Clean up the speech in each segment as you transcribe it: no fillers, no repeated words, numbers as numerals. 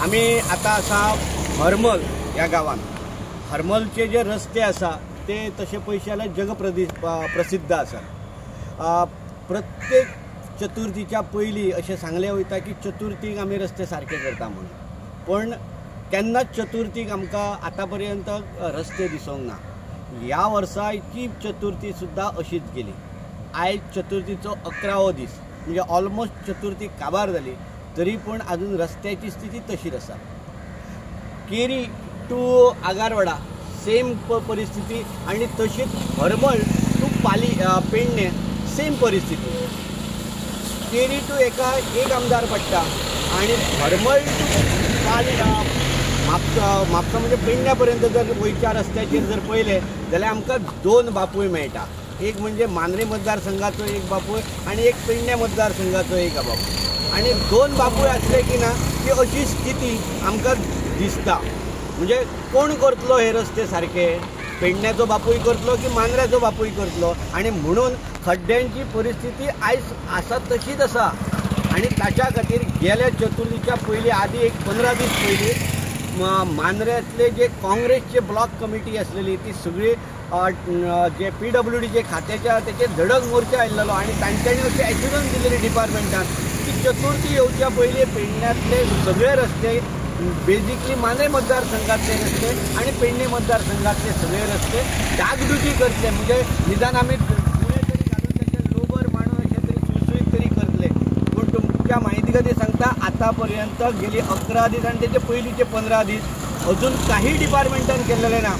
आमी आतां आसा हरमल ह्या गांवांत. हरमलचे जे रस्ते आसा ते तशे पळयशे जाल्यार जग प्रसिद्ध आसा. प्रत्येक चतुर्थीच्या पयलीं अशें सांगलें वयता की चतुर्थीक आमी रस्ते सारके करता म्हणून, पण केन्नाच चतुर्थीक आमकां आतां पर्यंत रस्ते दिसूंक ना. ह्या वर्साची चतुर्थी सुद्दां अशीच गेली. आयज चतुर्थीचो 11वो दीस, म्हणजे ऑलमोस्ट चतुर्थी काबार जाली तरी पूण अजून रस्त्याची स्थिती तशीच आसा. केरी टू आगारवाडा सेम परिस्थिती आनी तशीच हरमल टू पाली पेडणे सेम परिस्थिती. केरी टू एका एक आमदार पडटा आनी हरमल टू पाली म्हापसा म्हापसा म्हणजे पेडण्या पर्यंत जर वयच्या रस्त्याचेर जर पळयलें जाल्यार आमकां दोन बापूय मेळटा. एक म्हणजे मांद्रे मतदारसंघाचो एक बापूय आनी एक पेडण्या मतदारसंघाचो एक बापूय. आनी दोन बापूय आसले की ना की अशी स्थिती आमकां दिसता. म्हणजे कोण करतलो हे रस्ते सारके, पेडण्याचो बापूय करतलो की मांद्र्याचो बापूय करतलो? आनी म्हणून खड्ड्यांची परिस्थिती आयज आसा तशीच आसा. आनी ताच्या खातीर गेल्या चतुर्थीच्या पयलीं आदी एक 15 दीस पयलीं मांद्र्यांतले जे काँग्रेसचे ब्लॉक कमिटी आसलेली ती सगळी जे PWD खात्याच्या तेचेर धडक मोर्चा आयिल्लो आनी तांच्यांनी अशें एश्युरन्स दिलेली डिपार्टमेंटान की चतुर्थी येवच्या पयलीं पेडण्यांतले सगळे रस्ते, बेजिकली मांद्रे मतदारसंघातले रस्ते आनी पेडणे मतदारसंघातले सगळे रस्ते डागडुजी करतले. म्हणजे निदान आमी गुणे तरी घालून ताचे लोबर मांडून अशें तरी सुळसुळीत तरी करतले. पूण तुमच्या म्हायती खातीर सांगता, आतां पर्यंत गेली 11 दीस आनी तेचे पयलींचे 15 दीस अजून काही डिपार्टमेंटान केल्लेलें ना.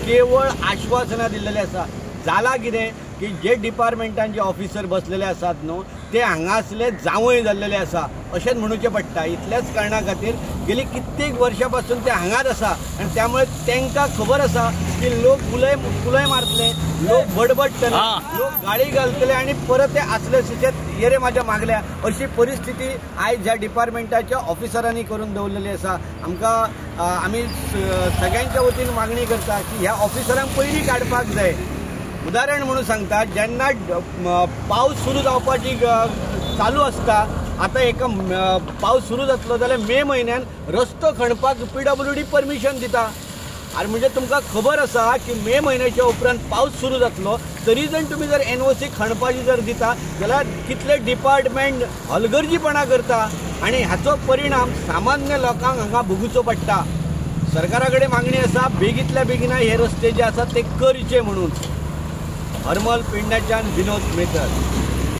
केवळ आश्वासनां दिल्लेलें आसा. जालां कितें की जे डिपार्टमेंटान जे ऑफिसर बसलेले आसात न्हू ते हांगासले जावंय जाल्लेले आसा अशेंच म्हणुचें पडटा. इतल्याच कारणा खातीर गेली कित्येक वर्सां पासून ते हांगाच आसा आनी त्यामुळे तांकां खबर आसा की लोक कुलय मारतले, लोक बडबडटले, लोक गाळी घालतले आनी परत ते आसले सुशेत ये रे म्हाज्या मागल्या अशी परिस्थिती आयज ह्या डिपार्टमेंटाच्या ऑफिसरांनी करून दवरलेली आसा. आमकां आमी सगळ्यांच्या वतीन मागणी करता की ह्या ऑफिसरांक पयलीं काडपाक जाय. उदाहरण म्हणून सांगता, जेन्ना पावस सुरू जावपाची चालू आसता, आतां एका पावस सुरू जातलो जाल्यार मे म्हयन्यान रस्तो खणपाक PWD permission दिता. आनी म्हणजे तुमकां खबर आसा की मे म्हयन्याच्या उपरांत पावस सुरू जातलो तरी जर तुमी जर NOC खणपाची जर दिता जाल्यार कितले डिपार्टमेंट हलगर्जीपणा करता आनी हाचो परिणाम सामान्य लोकांक हांगा भोगुचो पडटा. सरकारा कडेन मागणी आसा बेगींतल्या बेगीन हे रस्ते जे आसा ते करचे म्हणून. हरमल पेडण्याच्यान विनोद मेहतर.